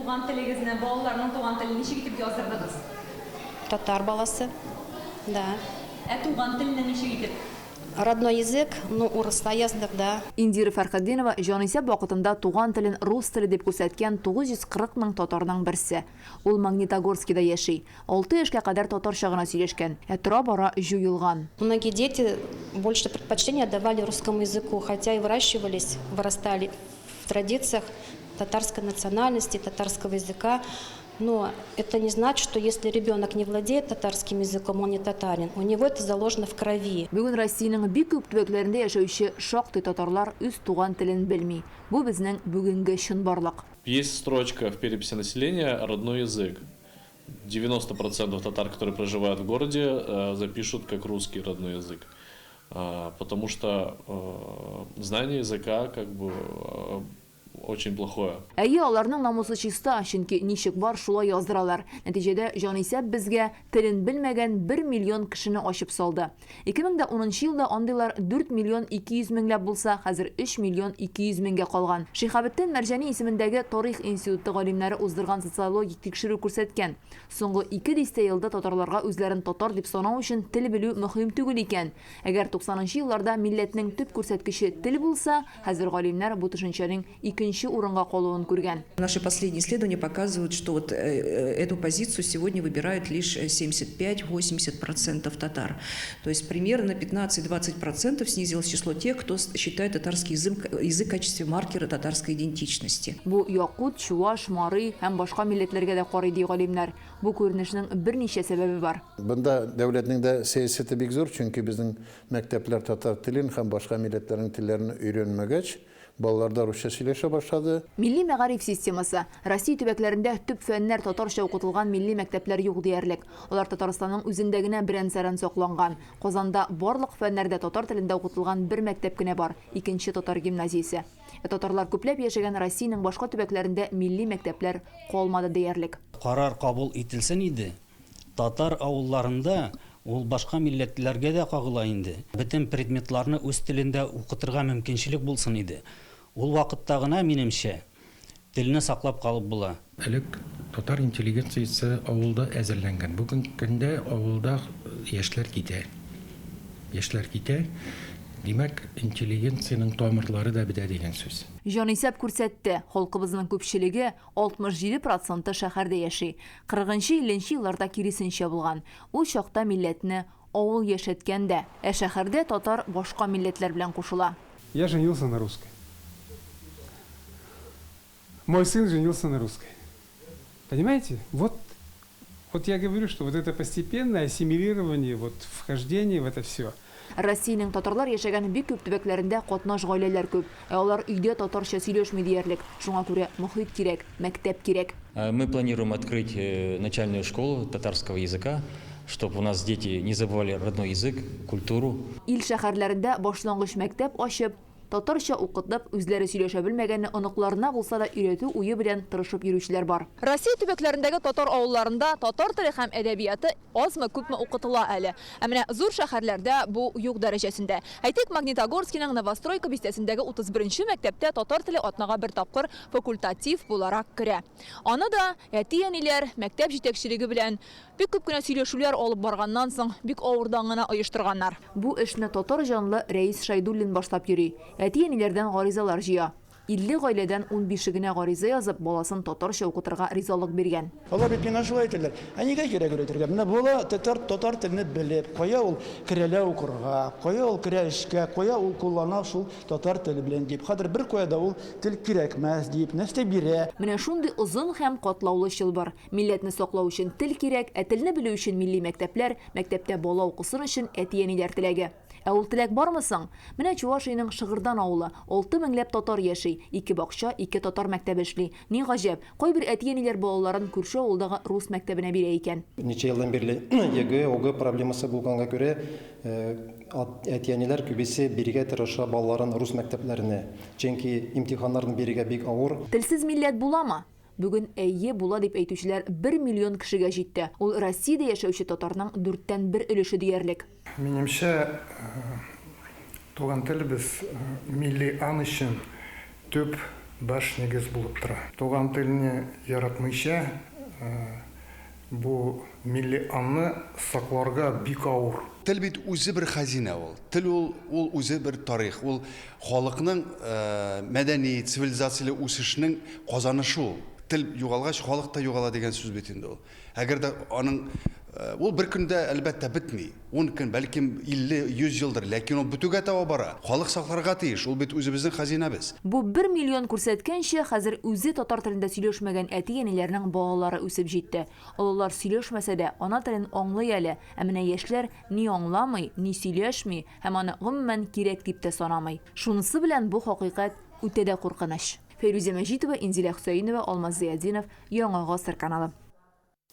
туган телегезне, балаларның туган телен ничек итеп яздырдыгыз? Татар баласы, да. Ә туган телне ничек итеп? Родной язык, ну, урысла яздык, да. Индира Фәрхетдинова җанисәп вакытында туган телен рус теле дип күрсәткән 940 мең татарның берсе. Ул Магнитогорскида яши. Алты яшькә кадәр татарча гына сөйләшкән, ә тора-бара җуелган. Многие дети больше предпочтение отдавали русскому языку, хотя и выращивались, вырастали в традициях татарской национальности, татарского языка. Но это не значит, что если ребенок не владеет татарским языком, он не татарин. У него это заложено в крови. Бүген Россиянең бик күп төбәкләрендә яшәүче шактый татарлар үз туган телен белми. Бу безнең бүгенге чынбарлык. Есть строчка в переписи населения «Родной язык». 90% татар, которые проживают в городе, запишут как русский родной язык. Потому что знание языка как бы очень плохое. Әйе, аларның намусы чиста, чөнки ничек бар, шулай яздыралар. Нәтиҗәдә, җанисәп безгә телен белмәгән бер миллион кешене ачып салды. 2010 нчы елда андыйлар 4 миллион 200 меңләп булса, хәзер 3 миллион 200 меңгә калган. Шиһабетдин Мәрҗани исемендәге Тарих институты галимнәре уздырган социологик тикшерү күрсәткән, соңгы ике дистә елда татарларга үзләрен татар дип санау өчен тел белү мөһим түгел икән. Әгәр 90 нчы елларда милләтнең төп күрсәткече тел булса, хәзер галимнәр бу төшенчәнең икенче урынга калуын күргән. Наши последние исследования показывают, что вот эту позицию сегодня выбирают лишь 75-80 процентов татар. То есть примерно 15-20% снизилось число тех, кто считает татарский язык в качестве маркера татарской идентичности. Бу якут, чуаш, мари һәм башка милләтләргә дә карый, ди галимнәр. Бу күренешнең берничә сәбәбе бар. Бында дәүләтнең дә сәясәте бик зур, чөнки безнең мәктәпләр татар телен һәм башка милләтләрнең телләрен өйрәнмәгәч, балалар да русча сөйләшә башлады. Милли мәгариф системасы. Россия төбәкләрендә төп фәннәр татарча укытылган милли мәктәпләр юк диярлек. Алар Татарстанның үзендә генә берән-сәрән сакланган. Казанда барлык фәннәр дә татар телендә укытылган бер мәктәп кенә бар, икенче татар гимназиясе. Ә татарлар күпләп яшәгән Россиянең башка төбәкләрендә милли мәктәпләр калмады диярлек. Карар кабул ителсен иде. Татар авылларында, ул башка милләтләргә дә кагыла инде, бөтен предметларны үз телендә укытырга мөмкинчелек булсын иде. Ул вакытта гына, минемчә, телне саклап калып була. Элек татар интеллигенциясе авылда әзерләнгән. Бүгенге көндә авылда яшьләр китә. Яшьләр китә, димәк, интеллигенциянең тамырлары да бетә дигән сүз. Җанисәп күрсәтте, халкыбызның күпчелеге, 67 проценты шәһәрдә яши. Кырыгынчы-илленче елларда киресенчә булган. Ул чакта милләтне авыл яшәткән дә. Ә шәһәрдә татар башка милләтләр белән кушыла. Я женился на русской. Мой сын женился на русской. Понимаете? Вот, вот я говорю, что вот это постепенное ассимилирование, вот вхождение в это все. Россиянең татарлар яшәгән бик күп төбәкләрендә катнаш гаиләләр күп. Ә алар өйдә татарча сөйләшми диярлек. Шуңа күрә мохит кирәк, мәктәп кирәк. Мы планируем открыть начальную школу татарского языка, чтобы у нас дети не забывали родной язык, культуру. Ил шәһәрләрендә башлангыч мәктәп ачып, татарча укытып, үзләре сөйләшә белмәгәнне оныкларына булса да өйрәтү уе белән тырышып йөрүчеләр бар. Россия төбәкләрендәге татар авылларында татар теле һәм әдәбияты азмы-күпме укытыла әле. Ә менә зур шәһәрләрдә бу юк дәрәҗәсендә. Әйтик, Магнитогорскиның Новостройка бистәсендәге 31 нче мәктәптә татар теле атнага бер тапкыр факультатив буларак керә. Аны да әти-әниләр, мәктәп җитәкчелеге белән бик күп кенә сөйләшүләр алып барганнан соң, бик авырдан гына оештырганнар. Бу эшне татар җанлы Рәис Шәйдуллин башлап йөри. Әти-әниләрдән гаризалар җыя. 50 гаиләдән унбише генә гариза язып, баласын татарча укытырга ризалык биргән. Алар бит миңа шулай әйтәләр, Ә нигә кирәк өйрәтергә? Менә бала татар татар телне белеп, кая ул керәлә укырга, кая ул керә эшкә, кая ул куллана шул татар теле белән, дип. Хәзер беркая да ул тел кирәкмәс, дип, нәрсә бирә. Менә шундый озын һәм катлаулы чылбыр. Милләтне саклау өчен тел кирәк, ә телне белү өчен милли мәктәпләр, мәктәптә бала укысын өчен әти-әниләр теләге. Ә ул теләк бармы соң? Менә Чувашиянең Шыгырдан авылы, алты меңләп татар яши, ике бакча, ике татар мәктәбе эшли. Ни гаҗәп, кайбер әти-әниләр балаларын күрше авылдагы рус мәктәбенә бирә икән. Ничә елдан бирле ЕГЭ, ОГЭ проблемасы булганга күрә, әти-әниләр күбесе бирергә тырыша балаларын рус мәктәпләренә. Чөнки имтиханнарны бирергә бик авыр. Телсез милләт буламы? Бүген әйе, була дип әйтүчеләр бер миллион кешегә җитте. Ул Россиядә яшәүче татарның дүрттән бер өлеше диярлек. Минемчә, туган телебез милли аң өчен төп баш нигез булып тора. Туган телне яратмыйча, бу милли аңны сакларга бик авыр. Тел бит үзе бер хәзинә ул. Тел ул, ул үзе бер тарих. Ул халыкның мәдәни, цивилизацияле үсешенең казанышы ул. Тел югалгач, халык та югала дигән сүз бит инде ул. Әгәр дә аның ул бер көндә, әлбәттә, бетми. Ун көн, бәлкем, 50, 100 елдыр, ләкин ул бетүгә таба бара. Халык сакларга тиеш, ул бит үзебезнең хәзинәбез. Бу бер миллион күрсәткәнчә, хәзер үзе татар телендә сөйләшмәгән әти-әниләрнең балалары үсеп җитте. Олылар сөйләшмәсә дә, ана телен аңлый әле, ә менә яшьләр ни аңламый, ни сөйләшми һәм аны гомумән кирәк дип тә санамый. Шунысы белән бу хакыйкать үтә дә куркыныч. Фәйрүзә Мәҗитова, Инзилә Хөсәенова, Алмаз Зыятдинов, Яңа гасыр каналы.